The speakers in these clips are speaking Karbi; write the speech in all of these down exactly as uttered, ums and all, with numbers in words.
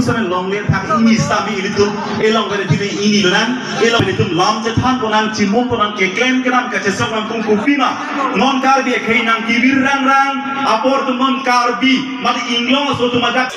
Same longle thang ini sitame ilitum, elong pen thili ini lonang, elong pen ilitum lam chethan ponang, chimum ponang, keklem kedam kachesong nangkung kopima. Non Karbi akhei nangkevir rangrang apor atum non Karbi, mate inglong aso atum ajak.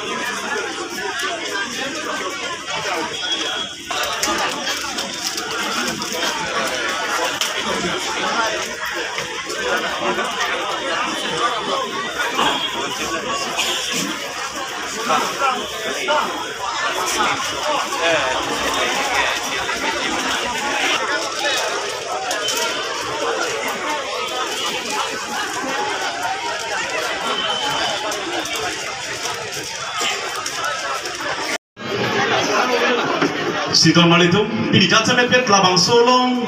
Si don marlitum, pini jat semet pet labangso along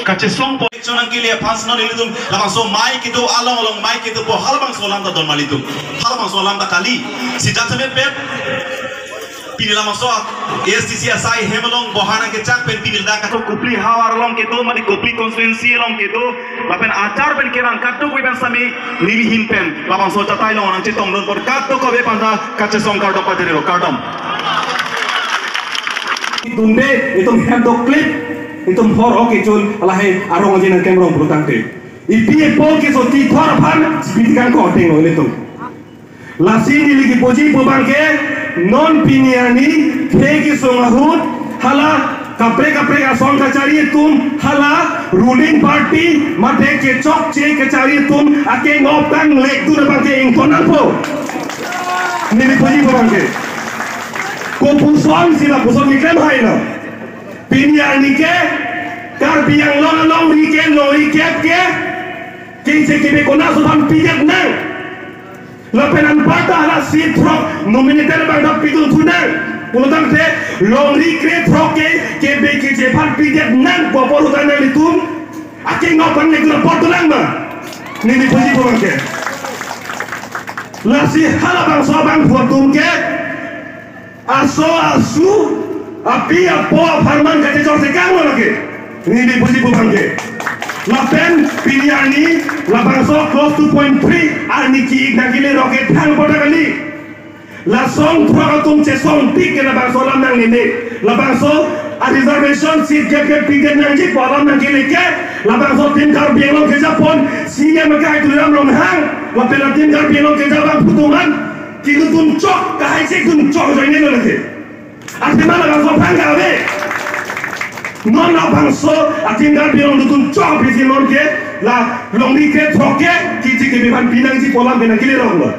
kachesong po chonang kili aphan si non ilitum labangso mei kedo along along mei kedo po halabangso alam ta don marlitum. Halabangso alam ta kali. Si jat semet pet pini labangso A S D C asai hem along bohar nangkechak pen pini ladak kato Kopili havar along kedo, mate Kopili constituency along kedo, lapen achar pen kerang katuk weban sitame nelihin pen labangso chatai along nangchetongdun apot katuk kave aphan ta kachesong kardom pajirlo, kardom. Dunde itum hem doklip, itum hor ok ichul, lahai arong aji nangklemrong pulotangte, ipi ipo kesoti thor aphan sipiti kangkong ateng lo ilitum. Lasi neli kipuji pu abangke, non pini arni the kesung ahut hala kaprek kaprek asong kachari atum, hala ruling party mate kechokche kachari atum akengop kanglekdun abangke ington nangpo. Neli puji pu abangke, kopuson si lapuson keklem hai lo. Pini arni ke Karbi Anglong alongri ke, longri kep ke, kengsi kebe konat aso aphan pidet nang. Lapen anparta hala seat throk nominated abang ta pidun thu nang. Pulotangte longri krethrok ke kebe keche aphan pidet nang pu apor utan nanglitum akengop kanglekdun apor dolang ma? Neli puji pu abangke. Lasi halabangso abangphu atum ke aso asu, api apo apharman kachechor sekang lo lake. Neli puji pu abangke. Lapen pini arni labangso clause two point three arni ki-ik nangkele roket thang pota kali. La song throk atum chesongpik ke labangso alam nangnene. Labangso a reservation seat gap gap pidet nangji pu alam nangkele ke, labangso Team Karbi Anglong kejapon C E M akai Tuliram Ronghang, lapen la Team Karbi Anglong keja abangphu atum an kedun chok, kahai chekdun chok ajoine lo lake. Athema labangso aphan kave. Non labangso a Team Karbi Anglong dun chok aphi si non ke la longri krethrok ke keche kebe aphan pinangji pu alam ke nangkele rong lo.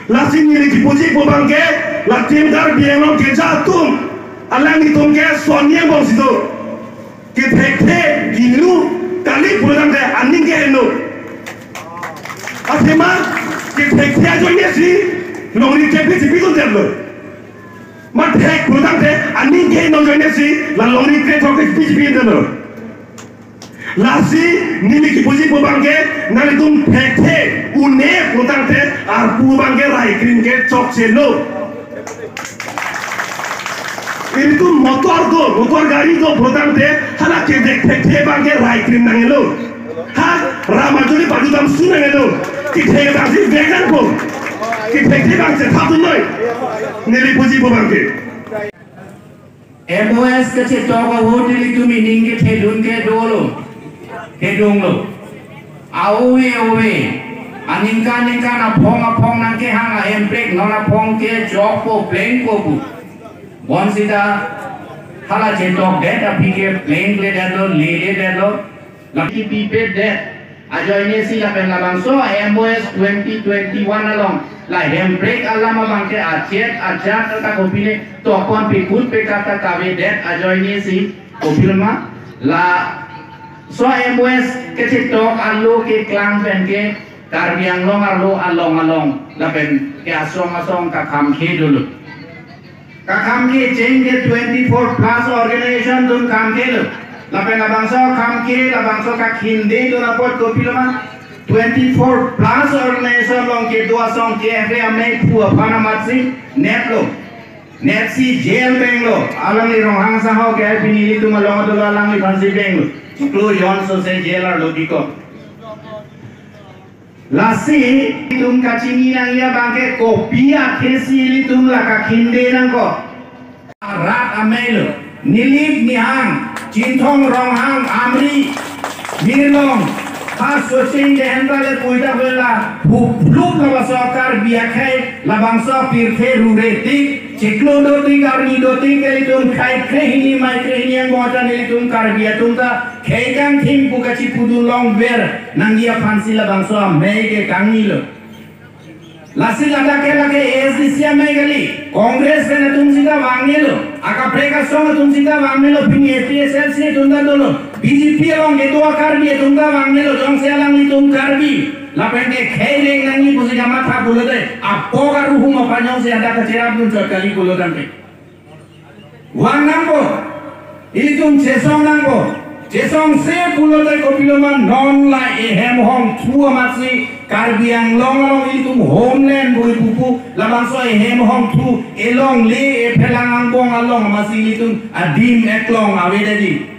Lasi neli kipuji pu abangke, la Team Karbi Anglong keja atum, alanglitum ke soniang bom si do. Kethekthe, ginu, kali pulotangte aning keheno. Athema kethekthe ajoine si longri kep ke chipidun detlo. Mate thek pulotangte aning keheno ajoine si la longri krethrok ke chipi chipidetlo. Lasi neli kipuji pu abangke, nanglitum thekthe, une pulotangte arpu abangke raikrim ke chokche lo. Ilitum motor do, motor gari do pulotangte, hala kedek thekthe abangke raikrim nanglo. Ha, ram ajuli padu dam su nanglo. Kethek abang si vek nangpo. Kethekthe abang si thap noi. Neli puji pu abangke. M O S kachetok ahut ilitum ining kethedun ke dolo. Kedung lo. Aove ove. Aningkan ningkan aphong aphong nangkehang ahemprek non aphong kechokpo plengpo pu. Bonsita hala chetokdet aphi ke plengledetlo, ledetlo. Laki pipedet. Ajoine si lapen labangso M O S twenty twenty-one along la hemprek alam abangke achet achat ta kopine tokpon pikut pekata kavedet ajoine si kopilma laso M O S kachetok alo keklang pen ke Karbi Anglong arlo along along lapen ke asong asong kakham ke dolo. Kakham ke cheng ke twenty-four plus organization dun kham ke lo. Lapen labangso kham ke, labangso kakhinde dun apot kopiloma. Twenty-four plus organization along kedo asong ke F A M A phu aphan amatsi neplo. Nepsi jail benglo. Alangli Ronghang saho ke pini ilitum along dolo alangliphansi benglo. Chiklo jon sose jail arlo biko. Lasi ilitum kachini nangji abang ke kopi athesi ilitum la kakhinde nangkok. Rat amei lo, Nilip Nihang, Chinthong Ronghang, Amri, Mirlong, ha Socheng Dehen ta le puita bela, hupluk labangso Karbi akhei, labangso pirthe rure tik, chiklo dotik, arni dotik, ke ilitum khei krehini mai krehini angbong ta nelitum Karbi atum ta, khei kangthim pu kachipudun longver nangji aphansi labangso amei ke kangni lo. Lasi ladak ke lake A S D C amei kali, Congress pen atum sita vangnelo, akaprek asong atum sita vangnelo, pini A P H L C atum ta dolo, B J P along kedo a-Karbi atum ta vangnelo, jongsi alanglitum Karbi, lapen ke khei reng nangji pusi kamatha pulote, apok aruhum aphan jongsi hadak kacherapdun chot kali pulo tangte. Vang nangpo, ilitum chesong nangpo, chesongse pulote kopiloma non la ehem hongthu amatsi Karbi Anglong along ilitum homeland bui pupu labangso ehem hongthu elongle ephelang angbong along amatsi ilitum adim eklong avedetji.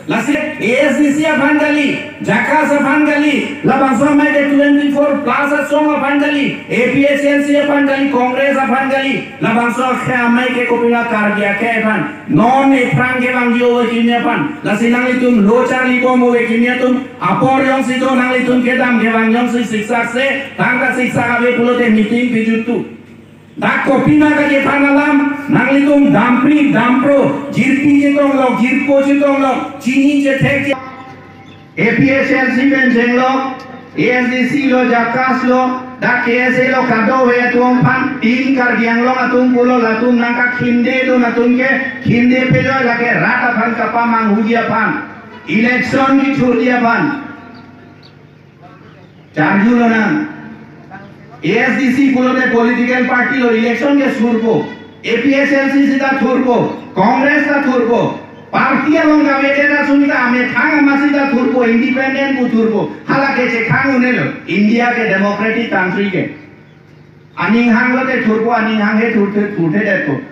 Lasi A S D C aphan kali, JACAS aphan kali, labangso amei ke twenty-four plus asong aphan kali, A P H L C aphan kali, Congress aphan kali, labangso akhei amei ke kopilo Karbi akhei aphan, non ephrang kevangji ove kimi aphan, lasi nanglitum lo charlibom ove kimi atum, apor jongsi do nanglitum kedam kevang jongsi siksak se, tangka siksak ave pulote meeting pijuttu. Dak kopima kachethan alam, nanglitum dampri, dampro, jirpi chetonglok, jirpo chetonglok, chini chethek che-, A P H L C pen chenglok, A S D C lo, JACAS lo, dak K S A lo, kadokave atum aphan, tin Karbi Anglong atum pulo latum nangkakhindedun atum ke, khinde pejoi lake rat aphan kapamanghuji aphan, election kethurji aphan. Charju lonang. A S D C pulote political party lo, election ke thurpo. A P H L C sita thurpo. Congress ta thurpo. Party along kavete ta sumita amethang amatsi ta thurpo. Independent pu thurpo. Halake chekhang unelo. India ke democratic country ke. Aning hang lote thurpo, aning hang he thurthe, thurthedetpo.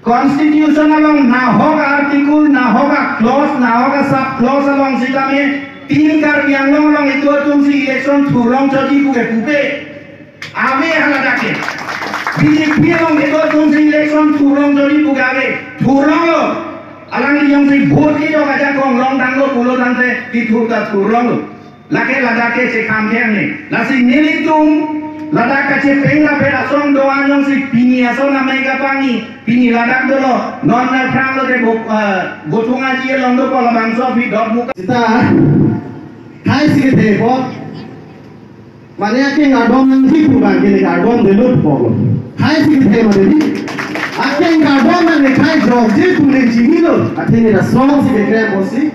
Constitution along nahok article, nahok a-clause, nahok a-sub-clause along sitame tin Karbi Anglong along itum atumsi election thurlong chotji pu ke pupe. Ave haladak ke. B J P along itum atumsi election thurlong chotji pu ke ave. Thurlonglo. Alangli jongsi vote kejok ajakong longtanglo pulo tangte kethur ta thurlonglo. Lake ladak ke chekhang keng ne. Lasi nelitum ladak kachepeng rapet asong do-an jongsi pini ason amei kapangni, pini ladak dolo, non na phrang lote bo-, eh, Bothung Aji along dopo labangso aphi dot muka. Sita, khei si kethe po. Mane akeng kardom nangji pu abang ke ne kardom delo po. Khei si kethe mane di. Akeng kardom nang ne khei jokji pu ne chinilo. Athe ne lason si kekrem apotsi.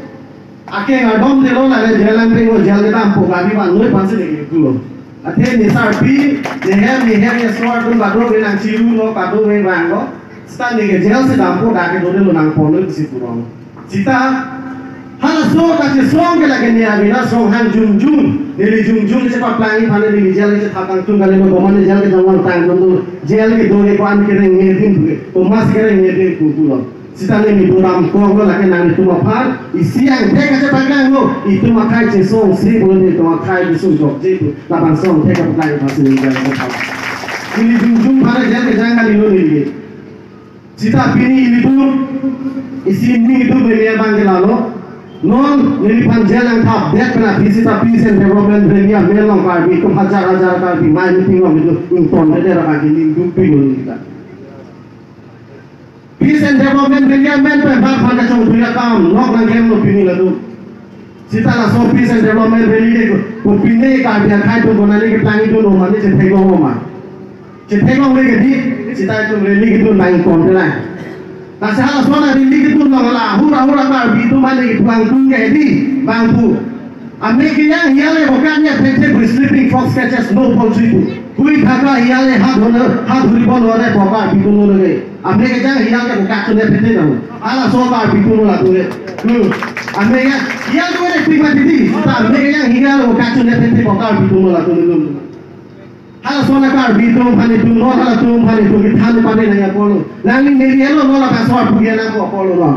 Akeng kardom delo, lale jail nangpeng lo, jail kedampo, Karbi vangnoi aphansi neke pulo. Athe ne sarpi, ne hem, ne hem, ne so atum kadokave nangchirulo, kadokave vanglo. Sita neke jail si dampo, dak ke dodelo nangponnoi pusi purong. Sita halaso kachesong ke lake ne avena song hang jungjung, neli jungjung chepaplangji aphan neli jail kechethap tangtung kalilo, komat ne jail kejong tangtung, jail kedo ke ko-an kereng ne din pu ke, komat kereng ne din pu pulo. Sita neli dodam konglo lake nanglitum aphan, isi angthek kachepaklanglo, itum akhei chesongse pu nelitum akhei chesong jokje pu, labangso angthek kapaklang aphansi neli jai kapaklang. Neli jungjung aphan jail kejang kalilo neli ke. Sita pini ilitum, isi ning itum neli abang ke lalo, non neliphan jail nangthapdet pen aphi sita Peace and Development Rally amen along Karbi atum hajar hajar Karbi mei meeting along itum ingtondet ra kaki ningduk pilo neli ta. Peace and Development Rally amen pen bak phan kachongthui akam nok nangklemlo pini latum. Sita laso Peace and Development Rally ke ko pine Karbi akhei atum konane keplangdun o mane chetheklong o ma. Chetheklongle ke di, sita itum rally kedun bang kon telang. Lasi halaso a-rally kedun along la hura hura Karbi atum mane keplang tung ke di, bang pu. Amei kejang hial le bokan ya phethe pu sleeping fox catches no poultry pu. Hui thaka hial le hat hona, hat huri pon hore boka bitung lo lage. Amei kejang hial le boka chun ya phethe na. Halaso Karbi atum lo latum le. Hmm. Amei ya, hial tu le pik mati di. Sita amei kejang hial le boka chun ya phethe boka bitung lo latum le. Halaso a-Karbi atum aphan itum non halatum aphan itum kethan pame nangji apotlo. Nangning neli helo non labangso aphuya nangkok apotlo non.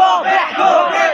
Go back, go back.